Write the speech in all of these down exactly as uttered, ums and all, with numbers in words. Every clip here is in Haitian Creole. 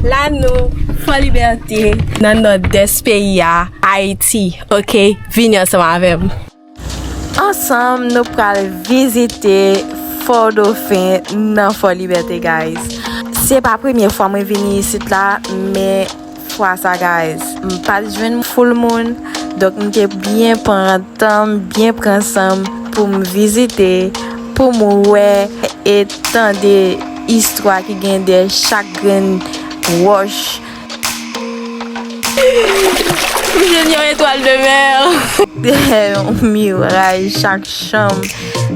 La nou, Fò Libète, nan nòdès peyi a, Ayiti, oke? Vini ansanm avè m. Ansanm, nou pral vizite Fò Dofen nan Fò Libète, guys. Se pa premye fwa mwen vini isit la, men fwa sa, guys, m pa t jwenn full moun, donk m te byen pran tan m, byen pran san m pou m vizite, pou m wè e tande istwa ki gen dèyè chak grenn wòch. M jwenn yon etwal de mè. Dèyè yon miray, chak chanm,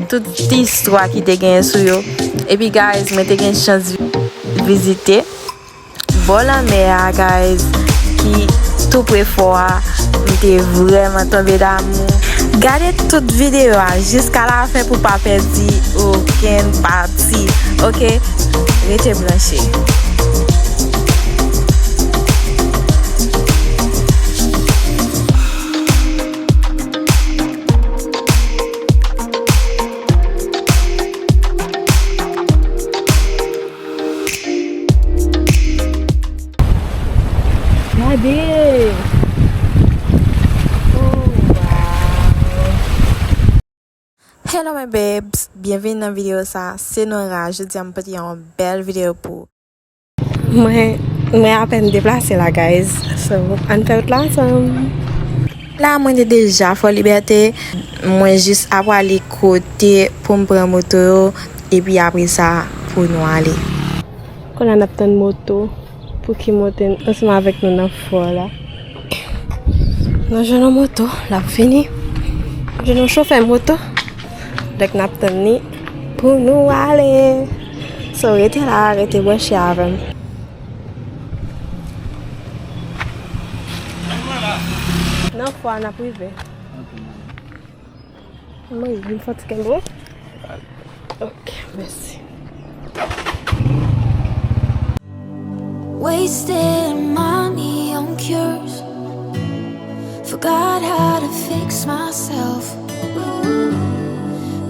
tout istwa ki te genyen sou yo. Epi, guys, mwen te gen chans vi-, vizite bò lanmè a, guys, ki tou pre fò a. M te vrèman tonbe damou. Gade tout videyo a jiska lafen pou pa pèdi okenn pati, oke? Rete branche. Gade! Oh, wow! Hello my babes, byenveni nan videyo sa. Se Nora, jodi a m pote yon bèl videyo pou ou. Mwen, mwen apèn deplase la, guys. So, ann fè wout la ansanm. La, mwen te deja Fò Libète. Mwen jis ap prale kote pou m pran moto yo, epi apre sa, pou nou ale. Kounye a n ap tann moto pou ki monte ansanm avèk nou nan fò la. Nou jwenn yon moto, l ap vini. Nou jwenn yon chofè moto. Donk, n ap tann li pou nou ale. So, rete la, rete branche avè m. Nan fò a, n ap rive. Mwen, m fatige, bro. Ok, mèsi. Wasting money on cures. Forgot how to fix myself.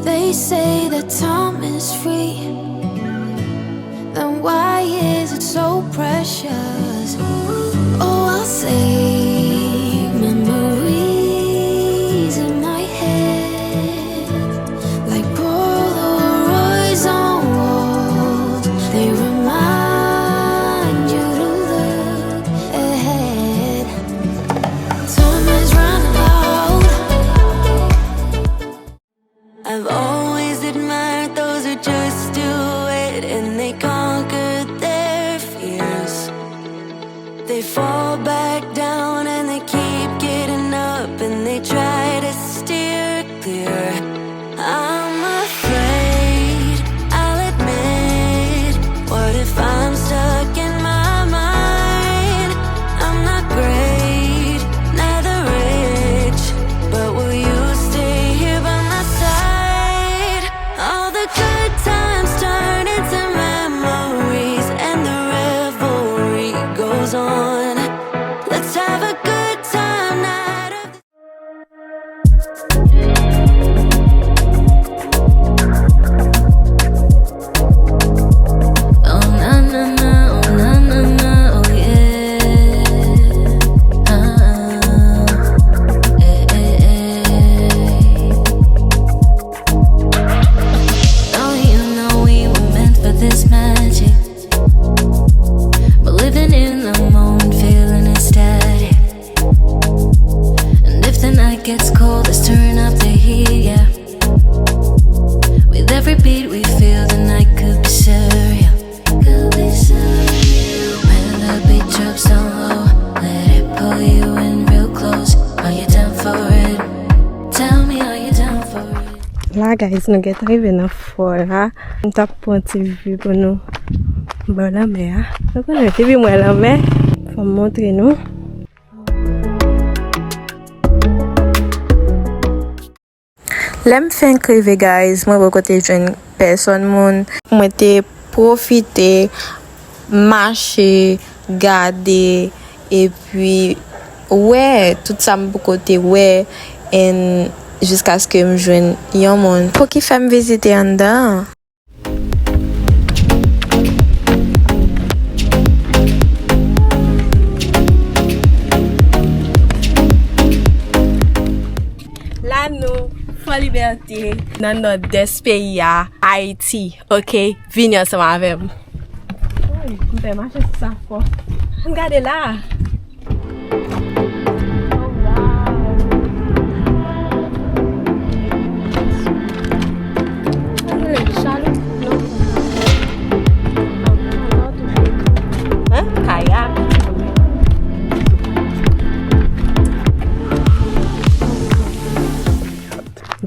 They say that time is free. Then why is it so precious? Oh, I'll save memories in my head, like Polaroids on walls. They remind you to look ahead. Time is running out. I've always admired those who just do it and they conquer their fears. They fall back down and they keep getting up and they try to steer clear. I'm afraid, I'll admit. What if I'm stuck in my mind? I'm not great, neither rich, but will you stay here by my side? All the good times turn into memories, and the revelry goes on. Let's have a good time night of Oh, na, na, na, oh, na, na, na, oh, yeah. Ah, eh, eh, eh. Don't you know we were meant for this magic? But living in the moment, feeling ecstatic. And if the night gets cold, let's turn up the heat, yeah. With every beat we feel, the night could be surreal. Could be surreal. When the beat drops down low, let it pull you in real close. Are you down for it? Tell me, are you down for it? La, guys, nou gentan rive nan fò la. M t ap pran ti vi pou nou bò lanmè a. Nou konnen, depi m wè lanmè, fò m montre nou. Lè m fenk rive, guys, mwen poko te jwenn pèsòn moun. Mwen te pwofite mache, gade, epi wè tout sa m poko te wè, and jiskaske m jwenn yon moun pou ki fè m vizite anndan an. Fò Libète, nan nòdès peyi a, Ayiti, oke? Vini ansanm avè m. Woy, m fè mache sou sa fò. Ann gade la. Oh, wow. Hein? Kayak.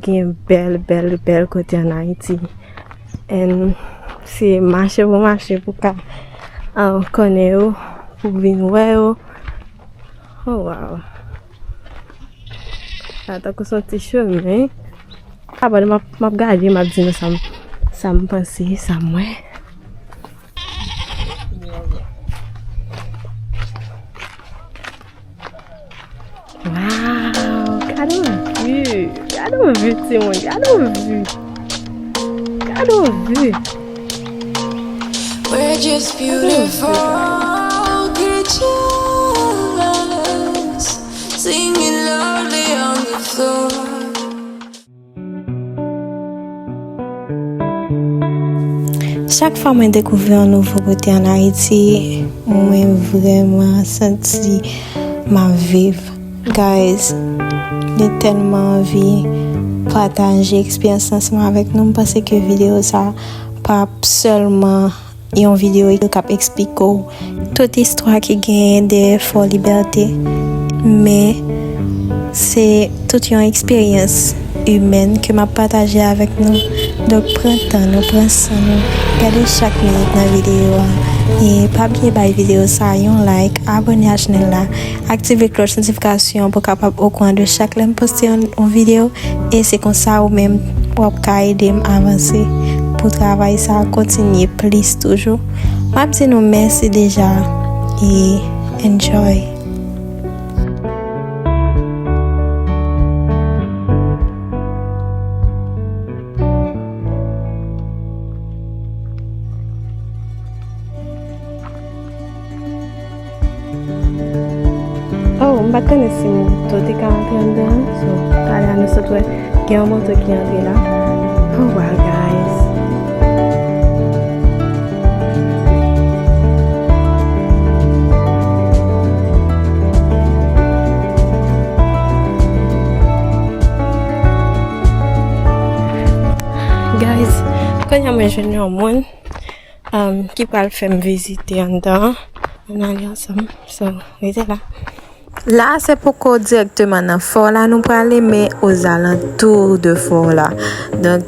Gen bèl, bèl, bèl kote ann Ayiti. And se mache pou mache pou ka, ah, konnen yo, pou vin wè yo. Oh, wow. Sa tankou se yon ti chemen. Abòne, m ap, m ap gade, m ap di nou sa m, sa m panse, sa m wè. Wow, gade yon vi, gade yon vi, timoun, gade yon vi. Gade yon vi. We're just beautiful creatures singing loudly on the floor. Chak fwa mwen dekouvri yon nouvo kote ann Ayiti, mwen vrèman santi m ap viv. Guys, mwen tèlman anvi pataje eksperyans ansanm avèk nou. M panse ke videyo sa p ap sèlman yon videyo k ap eksplike w tout istwa ki genyen dèyè Fò Libète, men se tout yon eksperyans imèn ke m ap pataje avèk nou. Donk, pran tan nou, pran san nou, gade chak minit nan videyo a. E pa bliye bay videyo sa a yon like, abòne a chanèl la, aktive klòch notifikasyon pou w kapab okouran de chak lè m poste yon, yon videyo. E se konsa ou menm w ap ka ede m avanse pou travay sa a kontinye plis toujou. M ap di nou mèsi deja e enjoy. Oh, m pa t konnen si moto te ka antre anndan an. So, talè a nou sot wè gen yon moto ki antre la. Oh, wow, guys. Guys, kounye a mwen jwenn yon moun, um, ki pral fè m vizite anndan an. Ann ale ansanm. So, rete la. La, se poko dirèkteman nan fò la nou prale, men ozalantou de fò la. Donk,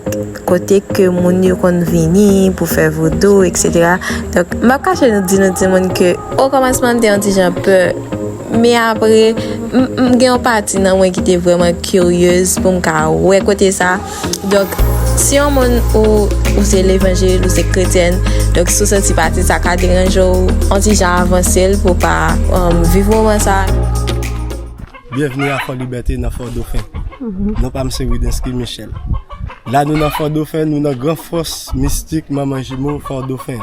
kote ke moun yo konn vini pou fè vodou, et cetera. Donk, m p ap kache nou di nou timoun ke o kòmansman m te yon ti jan pè. Men apre, m, m gen yon pati nan mwen ki te vrèman kiryez pou m ka wè kote sa. Donk, si yon moun ou, ou se levanjil, ou se kretyèn, donk si w santi pati sa ka deranje w, yon ti jan avanse l pou w pa, um, viv moman sa. Byenvni a Fò Libète nan Fò Dofen. Non pa m se Widensky Michel. La nou nan Fò Dofen, nou nan gran fòs mistik Manman Jimo Fò Dofen.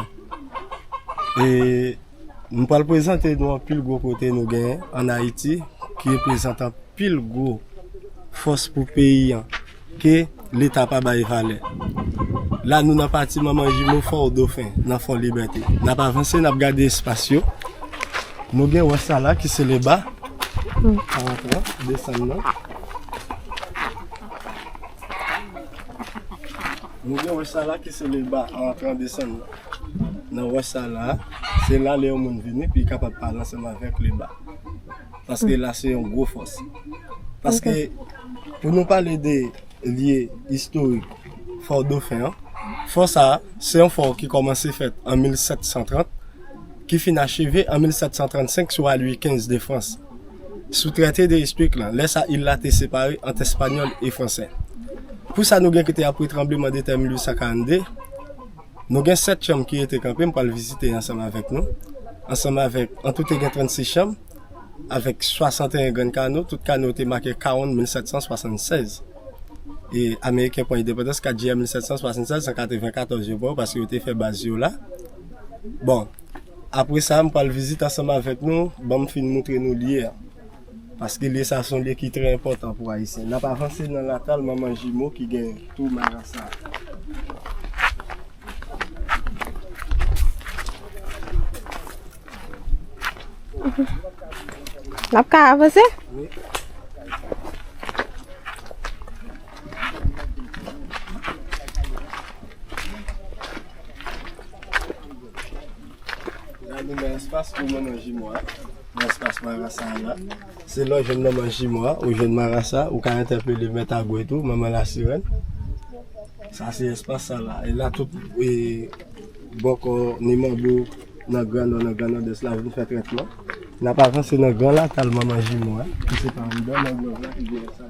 E nou pral prezante nou anpil gwo kote nou genyen ann Ayiti ki reprezante anpil gwo fòs pou peyi an ke Leta pa bay valè. La nou nan pati Manman Jimo Fò Dofen, nan Fò Libète. N ap avanse, n ap gade espas yo. Nou gen wòch sa la ki se leba. An rantre, desann nan. Nou gen wòch sa la ki se leba, an rantre, desann nan. Nan wòch sa la, se la lè yon moun vini pou li kapab pale ansanm avèk leba. Paske la se yon gwo fòs. Paske pou nou pale de lye istorik Fò Dofen an, fò sa a, se yon fò ki kòmanse fèt an mil sèt san trant, ki fin acheve an mil sèt san trannsenk sou a Lwi kenz de Frans, sou Traité de Estric lan. Lè sa, il la te separe ant Espanyòl e Fransè. Pou sa nou gen ki te apre tranbleman de tè mil uit san karannde, nou gen sèt chanm ki rete kanpe, m pral vizite ansanm avèk nou. Ansanm avèk, an tou te gen trannsis chanm, avèk swasanteyen grenn kano, tout kano yo te make Kaonn mil sèt san swasannsèz. E Ameriken pran endepandans kat jiyè mil sèt san swasannsèz, san katrevenkatòz yo pran yo, paske yo te fè baz yo la. Bon, apre sa, m pral vizite ansanm avèk nou, ban m fin moutre nou lye a. Paske lye sa se yon lye ki trè enpòtan pou Ayisyen. N ap avanse nan latal manman jimo ki gen tou marasa. N ap ka avanse? Wi. La, nou nan espas pou manman jimo a. Nan espas marasa a la. Se lè w jwenn manman jimo a, ou jwenn marasa, ou ka entèpele mèt Agwe tou, manman lasirèn. Sa se espas sa la. E la tout, e, bòkò, ni manbo, nan Gran Nò, nan Gran Nòdès la, vin fè trètman. N ap avanse nan gran latal manman jimo a, ki se pa anndan nan gran la ki gen sa.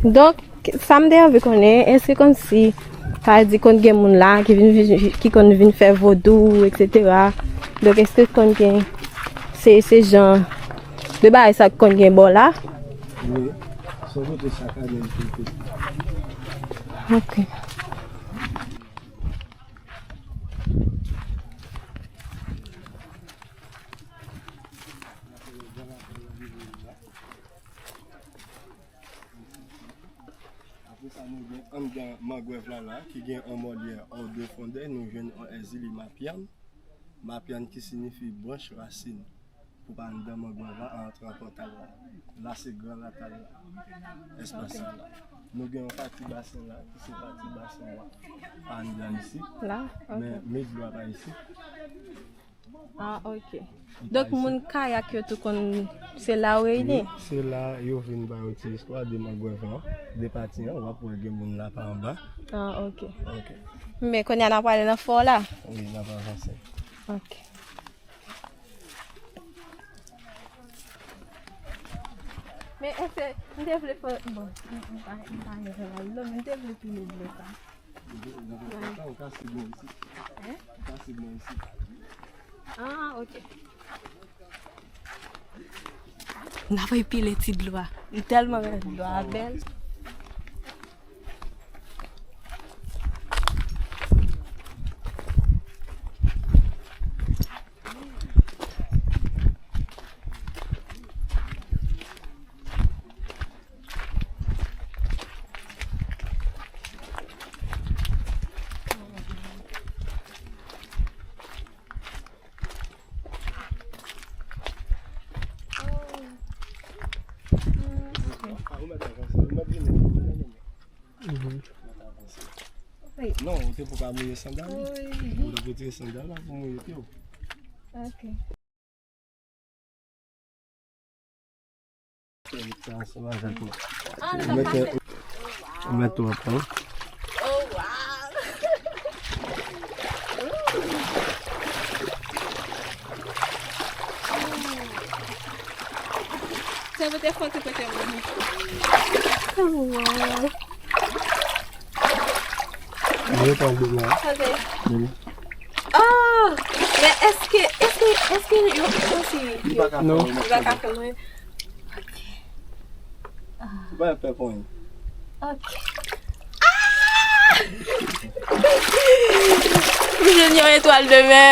Donk, sa m te anvi konnen, èske kòmsi, sa vle di konn gen moun la ki vin, vin, ki konn vin fè vodou, etsetera. Donk, èske konn gen, se, se jan de bagay sa ki konn gen bò la? Wi, se yon kote chak ane l te fèt. Ok. Apre sa, nou gen anndan mangwèv la la, ki gen yon mòlyè hors de fondè, nou jwenn yon èzili mapyann. Mapyann ki siyifi branch rasin. Pou pa anndan mangwèv la, antre nan pòtal la. La se gran latal la. Espas sa la. Nou gen yon pati basen la, ki se pati basen w a. Pa anndan isit. La? Ok. Men, men dlo a pa isit. Ah, ok. Donk, moun Kayak yo tou konn, se la yo reyini? Wi, se la yo vin ba yo ti istwa de mangwèv lan, de pati an, w ap wè gen moun la pa anba. Ah, ok. Ok. Men kounye a n ap prale nan fò la? Wi, n ap avanse. Ok. Men èske m te vle fè, bon, m, m pa, m pa gen fè la, men m te vle pile dlo sa. Ou ka, ou ka sib mwen isit. Hein? Ou ka sib mwen isit. Ah, ok. N ap pile ti dlo a. M tèlman renmen dlo a bèl. Mhm. Non, ou te pou ka mouye sandal ou. Wi. Ou te pou tire sandal la pou mouye pye w. Ok. Sa ansanm avèk ou. Ah, nou pa fè. Ou mèt tou ap pran. Oh, wow. Se pou te fon ti kote moun. Oh, wow. Mwen pa vle la. Tande. Vini. Oh! Men èske, èske, èske yo santi? Li pa ka fè. Non. Li pa ka fè mwen. Ok. Ou pa pè pou mwen. Ok. Ah! M jwenn yon etwal de mè.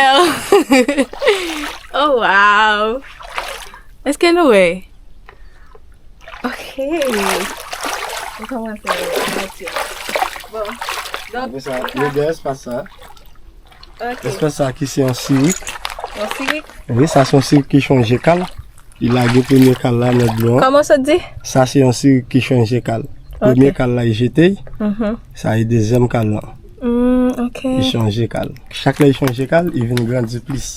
Oh, wow! Èske nou wè? Ok. Nou kòmanse wè. Bon. Donk, apre sa, nou gen espas sa. Ok. Espas sa ki se yon sirik. Yon sirik? Wi, sa se yon sirik ki chonje kal. Li lage premye kal la nan dlo an. Kòman w sot di? Sa se yon sirik ki chonje kal. Ok. Premye kal la, li jete. Mhm. Sa e dezyèm kal lan. Mm, ok. Li chonje kal. Chak lè li chonje kal, li vin grandi plis.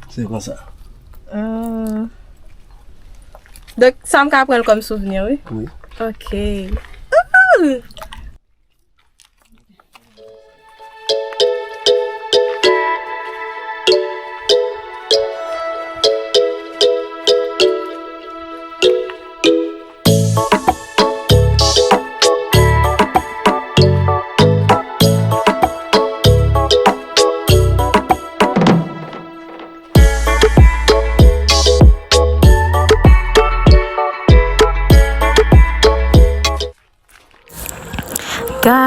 Se konsa. Mm. Donk, sa m ka pran l kòm souvni, wi? Wi. Ok. Ooh!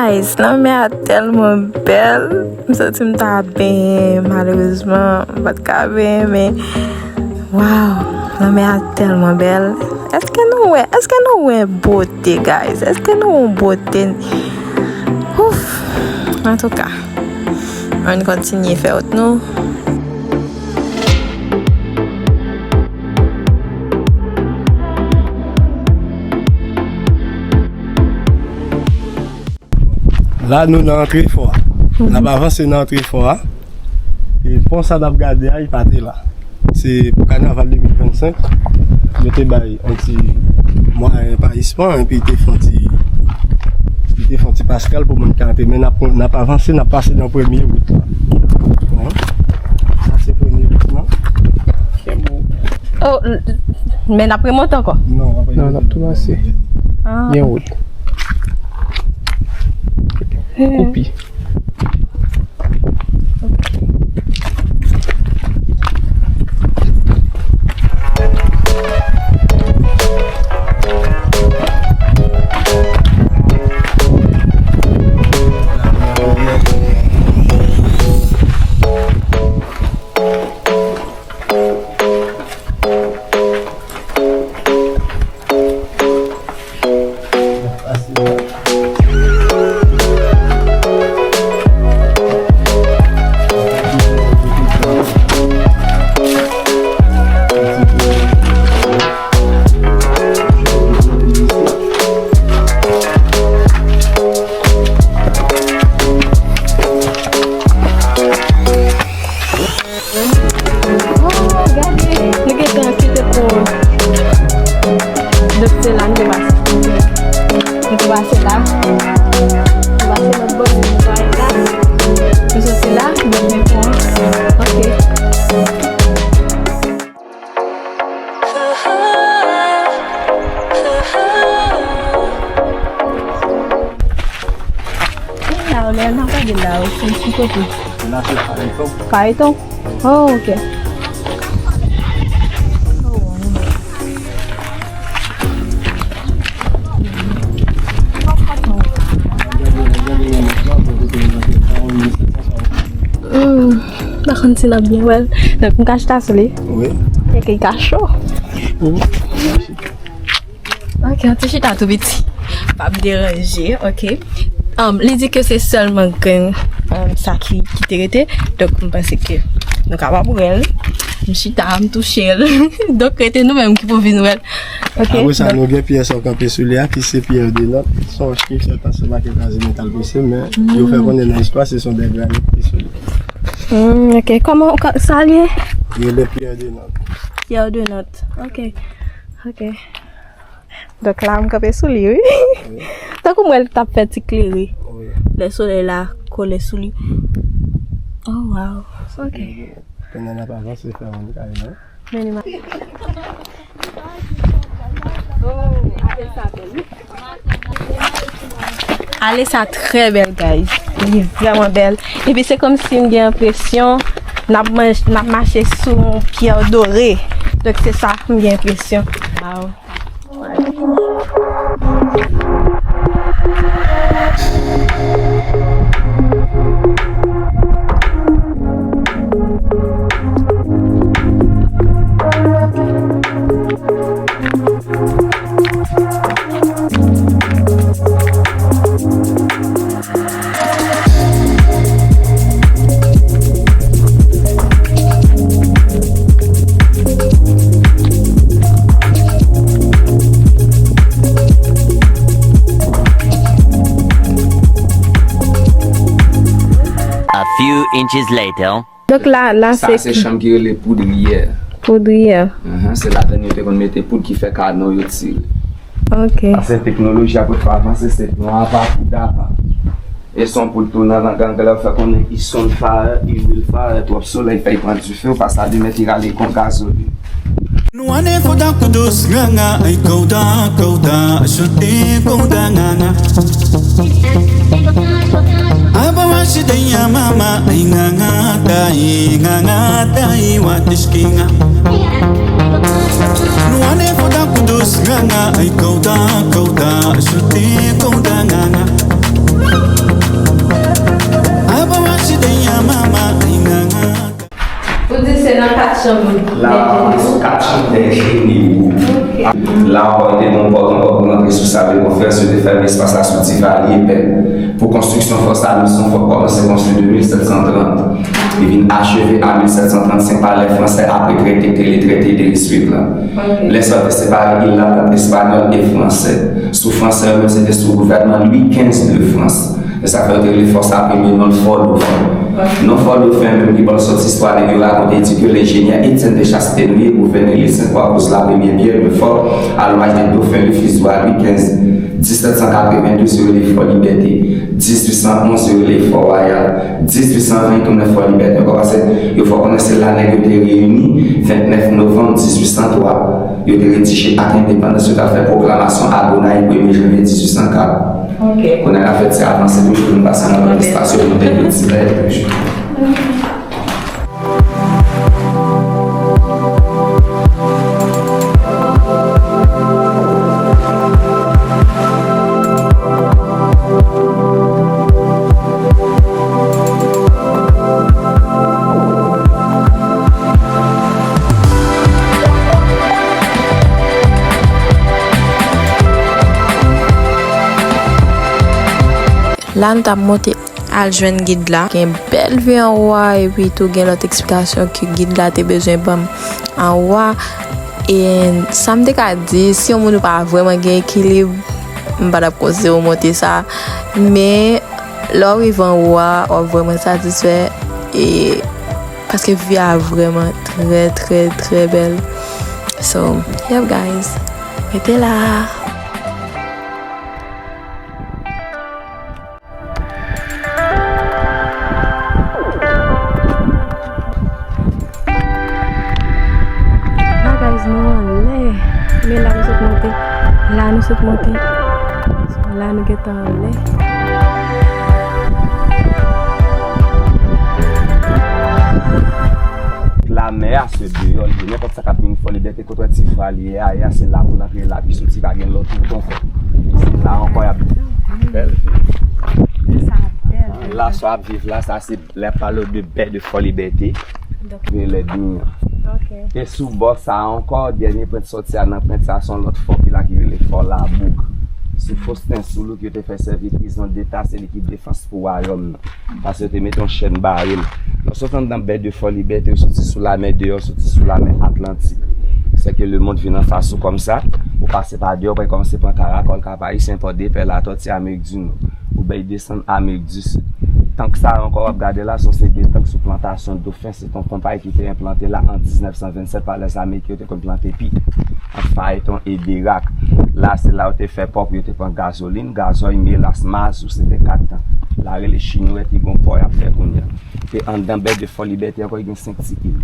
Guys, lanmè a tèlman bèl. M santi m ta benyen, malerezman, m pa t ka benyen, men, waw, lanmè a tèlman bèl. Èske nou wè, èske nou wè bote, guys? Èske nou wè bote? Ouf, antouka, ann kontinye fè wout nou. La, nou nan antre fò a. N ap avanse nan antre fò a. E pon sa n ap gade a, li pa te la. Se pou kanaval de mil vennsenk, yo te bay yon ti mwayen pa ispan, epi te fè yon ti, li te fè yon ti paskal pou moun ka antre. Men n ap, n ap avanse, n ap pase nan premye wout la. Wi. Sa se premye wout lan. Oh, l- men n ap remonte ankò. Non, n ap tou pase. Ah. Gen wout. Koupi. Oh, gade, nou gentan kite pon an. Donk, se la nou te pase. Nou te pase la. Nou pase lòt bò, nou netwaye la. Nou soti la, nou met pon an. Ok. La, ou lè nan gade la, ou se ti kote. La, se Fayton. Fayton? Oh, ok. Hmm, pa konn si n ap byen wè l. Donk, m ka chita sou li? Wi. Paske l ka cho. Ok, yon ti chita tou piti. Pa ap deranje, ok. Um, li di ke se sèlman grenn, um, sa ki, ki te rete. Donk, m panse ke nou kapab wè l. M chita, m touche l. Donk, rete nou menm ki pou vin wè l. Ok. Apre sa, donk, nou gen pyè sa w kanpe sou li a, ki se pyè de nòt. Se yon wòch ki fèt ansanm ak kraze metal prese, men yo fè konnen nan istwa, se son de granit ki sou li. Hmm, ok. Kòman w ka, sa l ye? Yo rele pyè de nòt. Pyè de nòt. Ok. Ok. Donk la, m kanpe sou li, wi. Wi. Tankou m wè l t ap fè ti klere. Wi. Lè solèy la kole sou li. Oh, wow. Ok. Kounye a n ap avanse fè yon kay la. Men li ma- Oh, apèl sa bèl, wi. Ale sa trè bèl, guys. Li vrèman bèl. Epi se kòmsi m gen enpresyon n ap manj-, n ap mache sou yon pyè dore. Donk se sa m gen enpresyon. Wow. A few inches later. Donk la, la sa se se chanm ki rele poudriyè. Poudriyè. Mhm, se ladann yo te konn mete poud ki fè kanon yo tire. Ok. Paske teknoloji a potko avanse, se yon apa poud apa. E se yon poud tou nan lang anglè, yo fè konnen is on fire, e will fire, twòp solèy fè l pran dife, ou pase alimen, li rale kon gazolin. Nou ane fouda kudus nganga, ai kouda, kouda, shuti kouda nganga. Aba washide ya mama, ai nganga tai, nganga tai, watishkinga. Nou ane fouda kudus nganga, ai kouda, kouda, shuti kouda nganga. Ou di se nan kat chanm. La, sou kat chanm dèyè Jenny. La ankò, li te gen yon pòt ankò pou rantre sou Sable Conférence, yo te fèmen espas la sou Tivalier, pèp. Pou konstriksyon fò sa, misyon fò kòmanse konstwi de mil sèt san trant. Li vin acheve a mil sèt san trannsenk pa lè fransè apre trete ki te rele Traité de Liswick la. Lè sa yo te separe il la ant espanyòl e fransè. Sou fransè yo menm, se te sou gouvènman Louis kenz de Frans. Se sa k fè yo te rele fò sa premye non l Fort-Dauphin. Non Fort-Dauphin menm ki ba l sòt istwa nèg yo rakonte di ke lenjenyè Etienne Deschaste te nwiye gouvènè Louis senk akoz la premye pyè de fò a lomaj de Dauphin le fils du roi Louis kenz. Disèt san katrevendouz yo rele Fò Libète. Dizuit san onz yo rele Fò Wayal. Dizuit san ven yo tounen Fò Libète ankò paske yo fè w konnen se la nèg yo te reyini ventnèf novanm dizuit san twa. Yo te redije ak endepandans, yo t al fè pwoklamasyon a Gonayiv premye janvye dizuit san kat. Kounye a n ap fè ti avanse toujou pou n pase nan lòt espas yo pou n te di bagay toujou. La nou t ap monte al jwenn gid la. Gen bèl vi anwo a, epi tou gen lòt eksplikasyon ke gid la te bezwen ban m anwo a. E sa m te ka di, si yon moun ou pa vrèman gen ekilib, m pa t ap konseye w monte sa. Men, lè w rive anwo a, w ap vrèman satisfè. E paske vi a vrèman trè, trè, trè bèl. So, yep, guys. Rete la. La, guys, nou anlè. Men la nou sot monte. La nou sot monte. So, la nou gentan anlè. Lamè a se deyò l ye. Nenpòt sa k ap vin Fò Libète, kote w wè ti fwa li ye a, se la pou l antre, la pou l soti, pa gen lòt wout ankò. Se la ankò y ap bèl vi. La sa w ap viv la, sa se lè y ap pale w de bè de Fò Libète. Donk, de lè dmi an. E sou bò sa a ankò, dènye pwent sòti a nan pwent sa a, se yon lòt fò ki la ki rele Fò Labouk. Se Faustin Soulouque yo te fè sèvi prizon deta, se li ki defans pou wayòm nan. Paske yo te mete yon chèn bare l. Lè w sot anndan bè de Fò Libète, ou soti sou lamè deyò, ou soti sou lamè Atlantik. Sèke lemonn vin anfas ou kòmsa, ou pase pa deyò, ou pral kòmanse pran Karakòl, Kap Ayisyen, Pòdepè, Latòti, Amerik di Nò. Ou bay desann Amerik di Sid. Tank sa a ankò w ap gade la, se yon seri de tank sou plantasyon Dofen, se te yon konpayi ki te enplante la an diznèf san vennsèt pa lèzamerik yo te konn plante pi ant Fayeton e Berak. La, se la yo te fè pò pou yo te pran gazolin, gazòy, melas, mazou, se te kat tan. La rele Chinwèt, li gon pò y ap fè kounye a. E anndan bè de Fò Libète ankò, li gen senk ti il.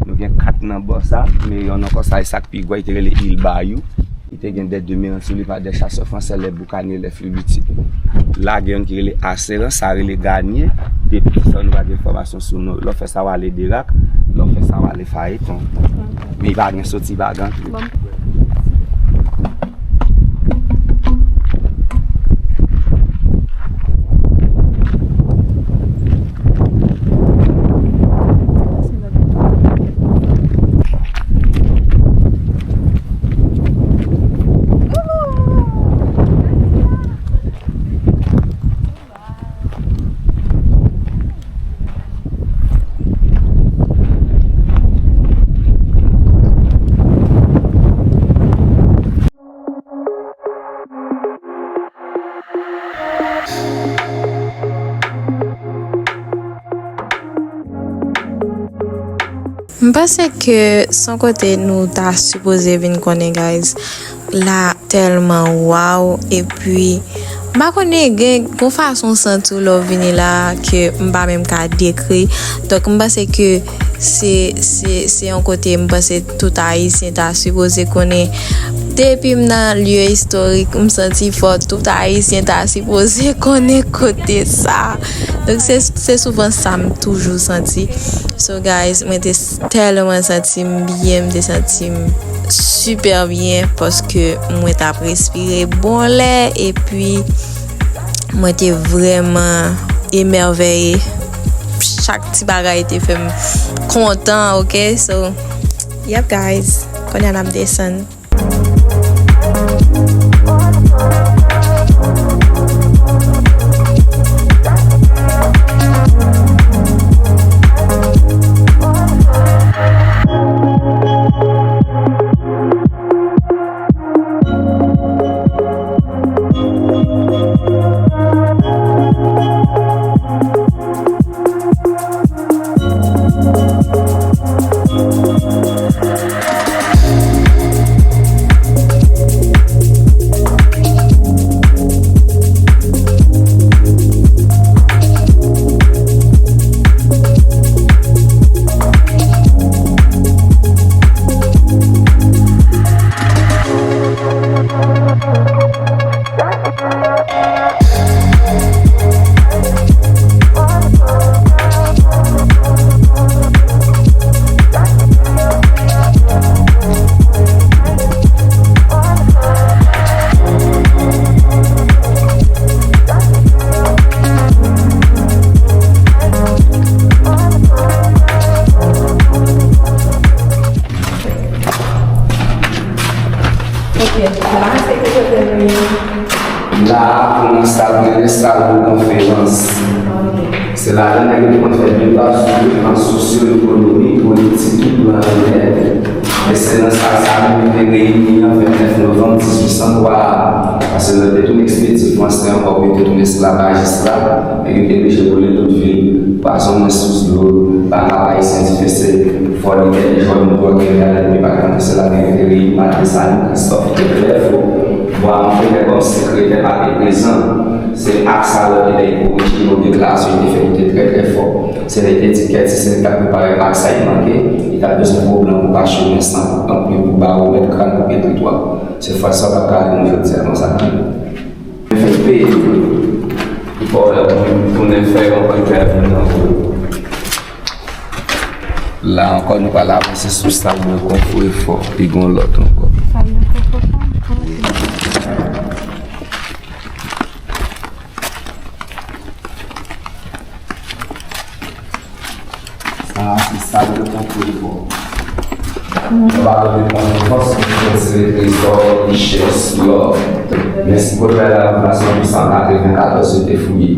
Nou gen kat nan bò sa, men yonn ankò sa, e sa k pi gwo, li te rele Il Bayou. Li te gen dè demeran sou li pa dè chasè fransè, lè boukanye, lè flibitik. La gen yonn ki rele Aseran, sa rele Ganye. Depi sa nou pa gen enfòmasyon sou non. Lè w fè sa w ale Berak, lè w fè sa w ale Fayeton. Men li pa gen soti, li pa gen antre. M panse ke se yon kote nou ta sipoze vin konnen, guys. La tèlman waw, epi m pa konnen, gen yon fason w santi w lè w vini la ke m pa menm ka dekri. Donk, m panse ke se, se, se yon kote m panse tout Ayisyen ta sipoze konnen. Depi m nan lye istorik, m santi fò tout Ayisyen ta sipoze konnen kote sa. Donk, se, se souvan sa m toujou santi. So, guys, mwen te tèlman santi m byen, m te santi m sipè byen paske mwen t ap respire bon lè, epi Mwen te vrèman emèveye. Chak ti bagay te fè m kontan, ok? So, yep, guys. Kounye a n ap desann. Ok, la, se ki kote nou ye? La a, pou nou sa, nou nan sal de konferans. Ok. Se ladan nèg yo te konn fè deba sou konferans sosyo-ekonomik, politik, tout plan annwè. E se nan sal sa a nou te reyini an vennèf novanm dizuit san twa a. Paske nou te tounen ekspedye fransè ankò, pou yo te tounen esklavajis la. Nèg yo te blije boule tout vil, pwazonnen sous dlo, pa kap ayisyen dife, se fò lidè jòn nou pran gen gade depi pa kòmanse la, nèg yo te reyini maten sa, nou, Kristòf te trè fò. Bwa Monfreyè kòm sekretè pa te prezan. Se ak sa lòt lidè yo korije yo, deklarasyon yo te fè yo te trè, trè fò. Se lè te di Kèti se li k t ap prepare ak sa li manke, li t ap bezwen gwo blan pou pachemen san, tanpri pou bawomèt, kràn pou petritwa. Se fwa sa w t ap gade nou jodi a konsa. Fè peye pou tounen fè yon pwen kè vin nan kou. La ankò, nou pral avanse sou sal de konfò e fò. Pi gon lòt ankò. Sal de konfò sa? Kòman se? Sa a se sal de konfò. Yo pa tande konfò, se pou retire trezò, richès, lò. Men si kote la nan san pou san katrevenkatòz yo te fouye.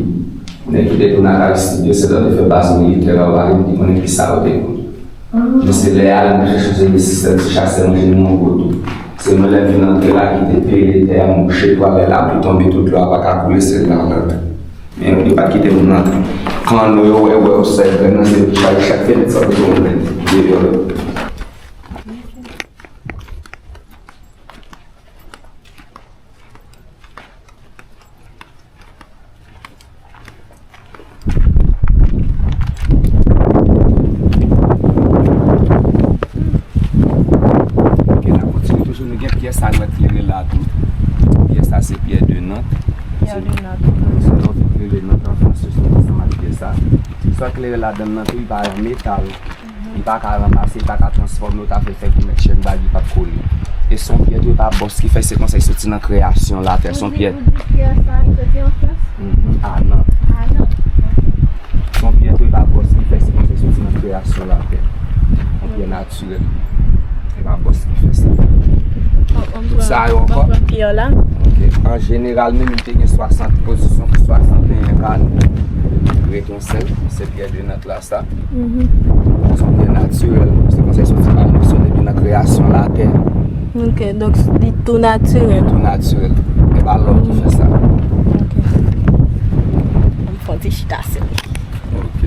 Nèg ki te tounen ak Aristide yo, se lè yo te fè baz militè la, yo pa gen ki konnen ki sa yo te pran. Men se lè a, nou chèche jwenn sistèm ti chasè manje nou an gwo tou. Se mwen lè m vin antre la ki te peye tè a, m bouche twa lè lapli tonbe, tout dlo a pa ka koule, se la m rantre. Men yo pa t kite moun antre. Kanno yo, wè, wè, yo sèl grenn nan, se yo ki chaje chak fenèt sa pou yo deyò. Ok, n ap kontinye toujou. Nou gen pyè sa nou wè klere la tou. Pyè sa se pyè de Nant. Pyè de Nant. Se lè w vin klere Nant an Frans, se ansanm ak pyè sa. Sa klere ladan nan tou, li pa an metal. Li pa ka ranmase, li pa ka transfòme, ou ta fè l fè pou mèt chèn bag, li p ap kole. E se yon pyè tou, e pa bòs ki fè, se konsa l soti nan kreyasyon latè. Se yon pyè. Ou di, ou di pyè sa, li soti an Frans? Mhm, a Nant. A Nant, ok. Se yon pyè tou, e pa bòs ki fè, se konsa l soti nan kreyasyon latè. Yon pyè natirèl. E pa bòs ki fè sa. Tout sa yo ankò. Ok. An jeneral, menm li te gen swasant, pozisyon pou swasanteyen kanno. Ret yon sèl, se pyè de Nant la. Sa. Mhm. Se yon pyè natirèl. Se konsa l soti pa nou, se depi nan kreyasyon latè. Ok, donk li tou natirèl. Li tou natirèl. E pa lò ki fè sa. Ok. Ann fè yon ti chita sou li. Ok.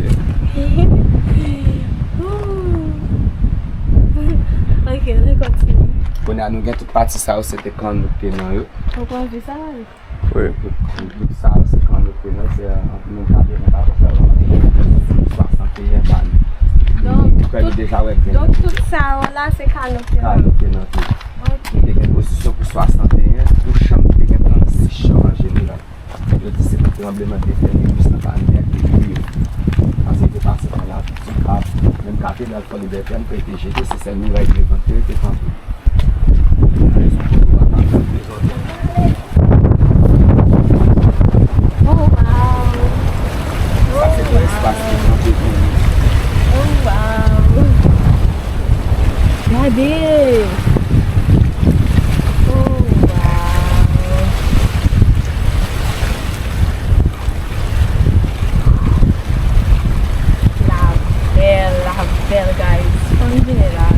Ok, ann kontinye. Kounye a nou gen tout pati sa yo, se te kanno k te nan yo. Ou konn vi sa, wi? Wi, tout, tout, tout sa yo se kanno k te nan, se, euh, antre menm katreven katòz la, swasanteyen kanno. Donk, tout, donk, tout sa yo la, se kanno k te nan. Kanno k te nan tou. Ok. Li te gen pozisyon pou swasanteyen, pou chanm, li te gen trannsis chanm an jeneral. Yo di se pou tranblemanntè fè, viris lan pa vin ak detwi yo. Paske yo te pase pa la, tout sa, menm katedral Fò Libète an, te jete, se sèl miray Levant yo te kanpe. Rezon pou yo pa ka kanpe jodi a. Oh, Li vini la.